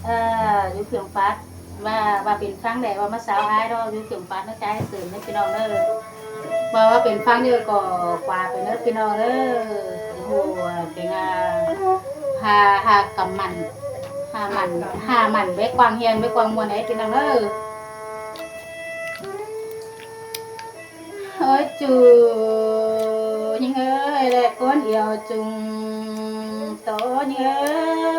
ເອີ ຢູ່ເຄື່ອງຟັດ ວ່າ ວ່າເປັນຝັ່ງໃດ ວ່າມາຊາວອ້າຍດອກ ຢູ່ເຄື່ອງຟັດນະ ຈາຍເສີນເດີພີ່ນ້ອງເດີ. ບໍ່ວ່າເປັນຝັ່ງເດີກໍກວ່າໄປເດີພີ່ນ້ອງເດີ. ໂອ້ ເປັນ ຫາ ຫາກຳໝັນ ຫາໝັນ ຫາໝັນໄວ້ກວາງຮຽນ ໄວ້ກວາງມ່ວນເດີພີ່ນ້ອງເດີ. ເອີຍ ຈູຍິງເອີຍ ແລະ ກົ້ນອຽວຈຸງໂຕຍິງເອີຍ.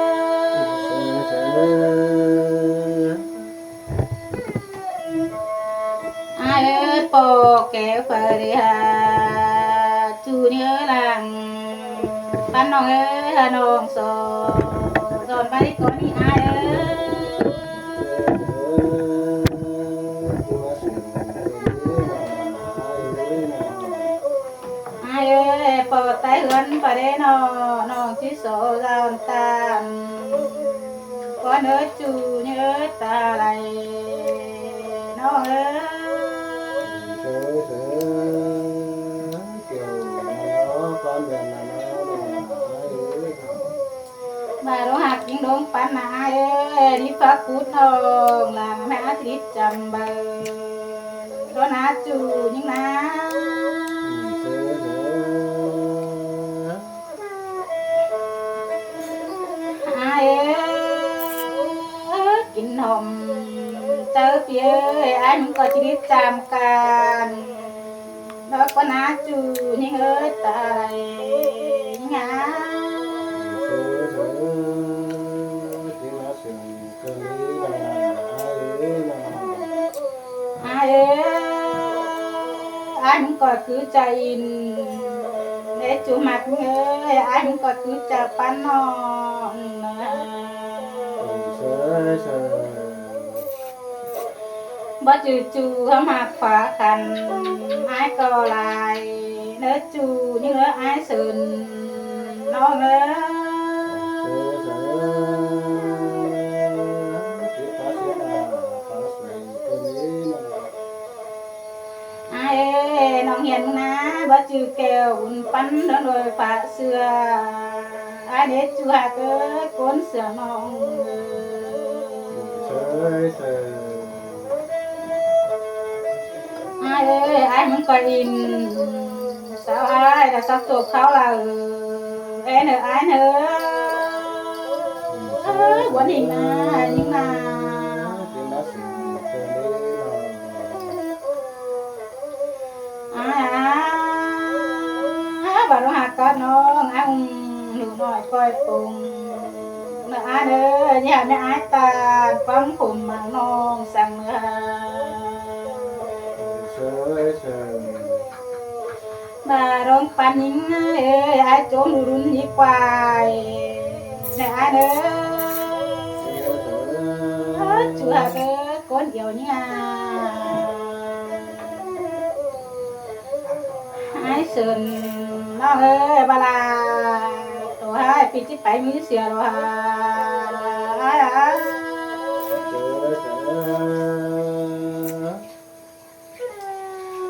ອ້າຍເອີຍ ປໍແກ້ວເພິ່ນເດຫາ ຈູຍິງເອີຍ ຫຼັງປັນນ້ອງເອີຍ ຫານ້ອງສອນ ສອນໄປກ່ອນນີ້ອ້າຍເອີຍ. ອ້າຍເອີຍ ປໍໄຕ້ເຮືອນປະເດເນາະ ນ້ອງຊິໂສດາວຕານ ກ່ອນເດີຈູຍິງເອີຍ ຕາໄຫຼນ້ອງເອີຍ. ມາໂລຫະກິງດົງປັນນາເອີຍ ລິພະກຸດທອງ ລາງແມ່ອາທິດຈຳເບີ ໂລນາຈູຍິງນາ. ອ້າຍເອີຍ ກິນຫອມເຈົ້າເປີຍ ອ້າຍມັນກໍຊິລິດຈາມການ ດອກກໍນາຈູຍິງເອີຍ ຕາຍງາມ. ອ້າຍເອີຍ ອ້າຍມັນກໍຄືຈະອິນ ເດຈູມັກເອີຍ ອ້າຍມັນກໍຄືຈະປັນນ້ອງນະ. ບໍ່ຈື່ຈູເຮົາມັກຝາຄັນ ອ້າຍກໍຫຼາຍ ເນີຈູຍິງເອີຍ ອ້າຍເຊີນນ້ອງເອີຍ. ອ້າຍເອີຍ ນ້ອງຮຽນນາ ບໍ່ຈື່ແກ້ວບຸນປັນ ດອນໂດຍຝາເຊື່ອ ອ້າຍເດຈູຮັກເອີຍ ກົ້ນເສືອນ້ອງເອີຍ. ອ້າຍເອີຍ ອ້າຍມັນກໍອິນ ສາວອ້າຍລະສັກໂຕເຂົ້າລະເອີຍ ເອີຍເນີ ອ້າຍເນີ ເອີຍ ບໍ່ນິງນາ ນິງນາ. ອ້າຍ ອ້າຍ ບາດຫາກອດນ້ອງ ອ້າຍອຸ້ມໜູນ້ອຍປ່ອຍປົງ ເນີອ້າຍເນີ ຢ່າແມ່ອ້າຍຕານ ຟັງຜົມມັນນ້ອງສັງເນີ. ບາດອງປັນຍິງເອີຍ ອ້າຍຈົ່ງດຸນຍິກວາຍ ເນີອ້າຍເນີ ຈູຮັກເອີຍ ກົ້ນອຽວຍິງອາ. ອ້າຍເຊີນນ້ອງເອີຍ ບາລາໂຕ ອ້າຍປີຊິໄປມີເສຍໂລຫາ.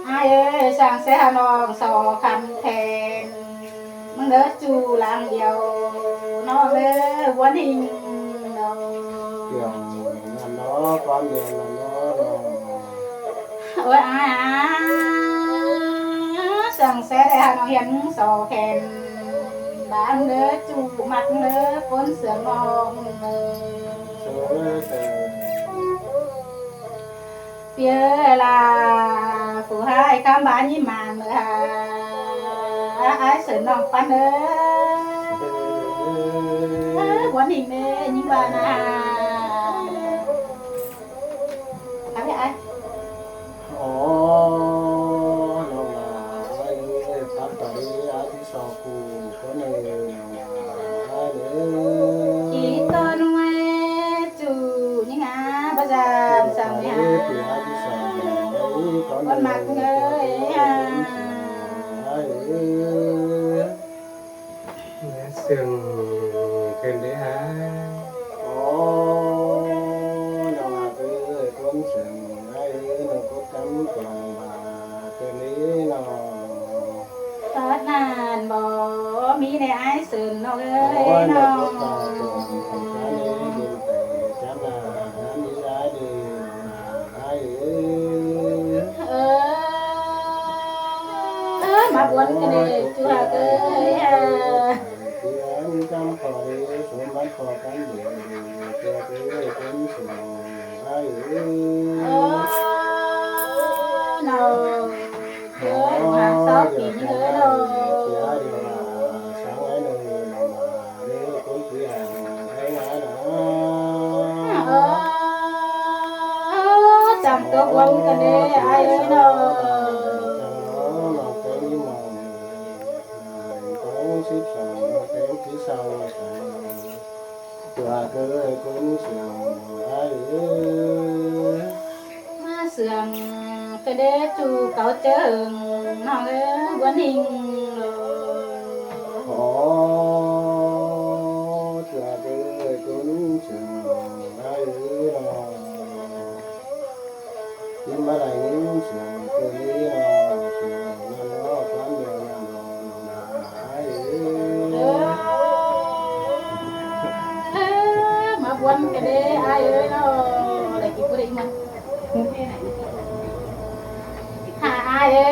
ອ້າຍເອີຍ ສ້າງແສຫານ້ອງສອຄຳແພງ ມຶງເດີຈູຫຼັງດຽວ ນ້ອງເດີ ວັນນີ້ເນາະ ດຽວນັ້ນເນາະ ຄວາມດຽວນັ້ນເນາະ. ໂອ້ຍ ອ້າຍ ສ້າງແສໄດ້ຫານ້ອງຮຽນສອແຂນ ບາງເດີຈູມັກເດີ ຄົນເຊື່ອນ້ອງເດີ. ເປີລາ ຜູ້ຮ້າຍຄຳບານຍິມມາງເດີ ອ້າຍເຊີນນ້ອງປັນເດີ ບົວນິງເດີ ຍິງບານາ ອ້າຍ ອ້າຍ. ອໍ ນ້ອງຫຼ້າເອີຍ ພັກຕາດີອາທິສອງຄູ່ຄົນເອີຍ ນ້ອງຫຼ້າເອີຍ. ອີ່ຕົນໄວຈູຍິງອາ ບໍ່ຈານສັງຫາ ຄົນມັກເອີຍ ອ້າຍເອີຍ. ເຊິ່ງເພິ່ນໄດ້ຫາ ອໍ ເດີ ຈຸຮັກເອີຍ ທີ່ອັນຈຳຂໍເດ ສົມບັດຂໍກັນເດີ ເກີດເອີຍຄົນສວຍອ້າຍເອີຍ ໂອ້ ນ້ອງ ເອີຍ ຫາຊາວປີເອີຍນ້ອງ ເສຍດຽວລາ ສາວອ້າຍເອີຍ ນ້ອງມາເດີ ຄົນທີ່ອັນໄດ້ງານນະ ໂອ້ ຈັ່ງຕົກລົງກັນເດ້ ອ້າຍເອີຍນ້ອງ ຈັງນ້ອງ ນ້ອງເຄີຍມີນ້ອງ ອາຍຸສິບສອງ ເປັນທີ່ເສົ້າໃຈ ຕົວເຄີຍຄົນສຽວອ້າຍເອີຍ ມາເຊື່ອງເດີຈູເກົ່າເຈີງ ນ້ອງເອີຍ ບໍ່ນິ່ງໂລ ຂໍຕົວເຄີຍຄົນສຽວອ້າຍເອີຍ ກິນມາໄດ້ຍິນສຽງເກີນນີ້ນອ ສຽງນັ້ນນອ ຄວາມດຽວນັ້ນນອ ນ້ອງນາອ້າຍເອີຍ ເອີ ມາບວນກັນເດ້ອ້າຍເອີຍນອ ໄດ້ກິນຜູ້ໃດມັນ ຫາອ້າຍເອີ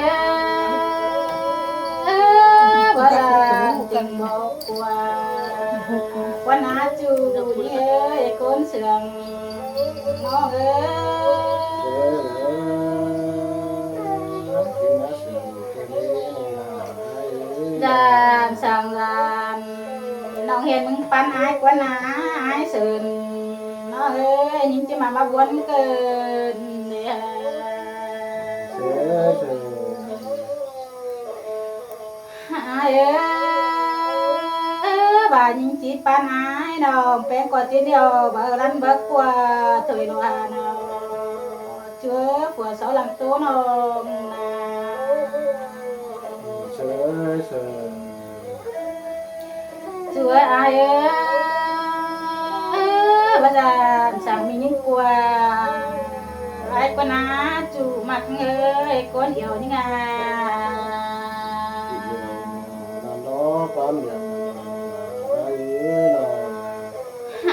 ຍ ບໍ່ໄດ້ຈຶ່ງບອກວ່າ ວ່ານາຈູນີ້ເອີຍ ຄົນເຊື່ອງ ນ້ອງເອີຍ ດານສັງດານ ນ້ອງເຫັນມຶງປັນອ້າຍກວ່ານາ ອ້າຍເຊີນ ນ້ອງເອີຍ ຍິງຈະມາມາບວນເກີນເດ ເຊີນ ອ້າຍເອີຍ ວ່າຍິງຈີບປານອ້າຍນ້ອງ ແປງກວ່າຈີດດຽວ ເບີລັນເບີກວ່າ ຖອຍໂລຫານ້ອງ ເຈື່ອຜົວເຊົາຫຼັງໂຕນ້ອງນາ ເຊີນ ເຊີນ ສວຍອ້າຍເອີຍ ວ່າຊັ້ນ ສາມີຍິ່ງກວ່າ ອ້າຍກວ່ານາ ຈູມັກເອີຍ ກົ້ນອຽວນີ້ງາ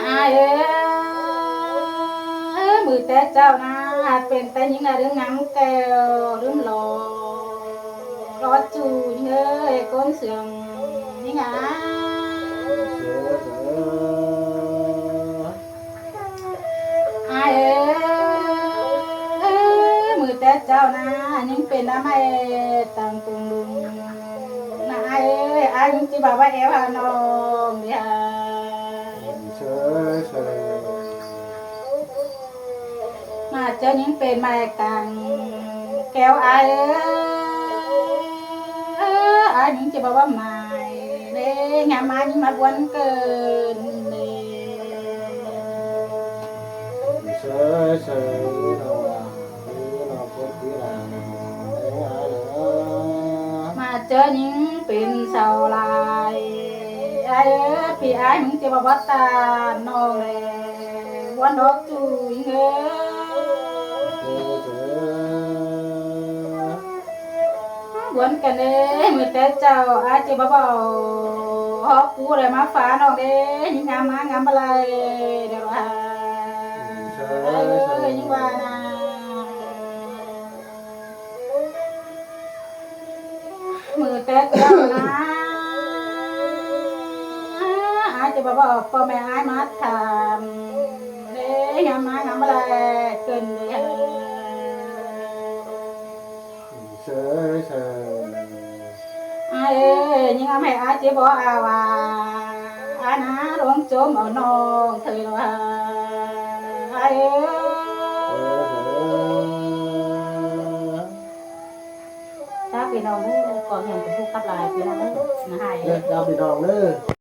ອ້າຍເອີຍ ມື້ແຕ່ເຈົ້ານາ ເປັນແຕ່ຍິງລະເລື່ອງງາມແກ້ວ ລືມຫຼໍ່ ລໍຈູຍິງເອີຍ ກົ້ນເຊື່ອງ ຍິງອາ ອ້າຍເອີຍ ມື້ແຕ່ເຈົ້ານາ ຍິງເປັນອາໄມ້ຕັ້ງກົງລຸງ ນາອ້າຍເອີຍ ອ້າຍຍິງຊິບອກວ່າແອວຫານ້ອງເດ ເຊີຍ ເຊີຍ ມາເຈົ້າຍິງເປັນໄມ້ກາງແກ້ວອ້າຍເອີຍ ອ້າຍຍິງຈະບອກວ່າໝາຍເດ້ ຍາມມາຍິງມາບວນເກີນເດ້ ເຊີຍ ເຊີຍ ນ້ອງຫຼ້າ ເອີ ນ້ອງຄົນທີ່ຫຼ້າ ມາເຈີຍິງເປັນສາວຫຼາຍ ອ້າຍເອີຍ ພີ່ອ້າຍມຶງຈະບໍ່ບອດຕານ້ອງແລ ບວນດອກຈູຍິງເອີຍ ບວນກັນເດ້ ມື້ແຕ່ເຊົ້າ ອ້າຍຈະບໍ່ເວົ້າ ຮອກກູແລມາຝານ້ອງເດ້ ຍິງງາມມາງາມມາໄລ ດຽວລະຫາ ເອີຍ ຍິງວ່ານະ ມື້ແຕ່ເຊົ້ານະ ອ້າຍຈະບໍ່ບອກພໍ່ແມ່ອ້າຍມາຖາມເດ້ ຍາມມາງາມມາແລເກີນເດ້ ເຊີຍ ເຊີຍ ອ້າຍເອີຍ ຍິງອຳໃຫ້ອ້າຍຈະບໍ່ອາວາ ອານາລົງຈົມເອົານ້ອງເທີຍວ່າ ອ້າຍເອີຍ ເອີ ເອີ ຈ້າພີ່ນ້ອງເອີຍ ກໍຍັງເປັນຜູ້ຂັບລາຍພີ່ນ້ອງເອີຍ ນະຫາຍເອີຍ ເຈົ້າພີ່ນ້ອງເອີຍ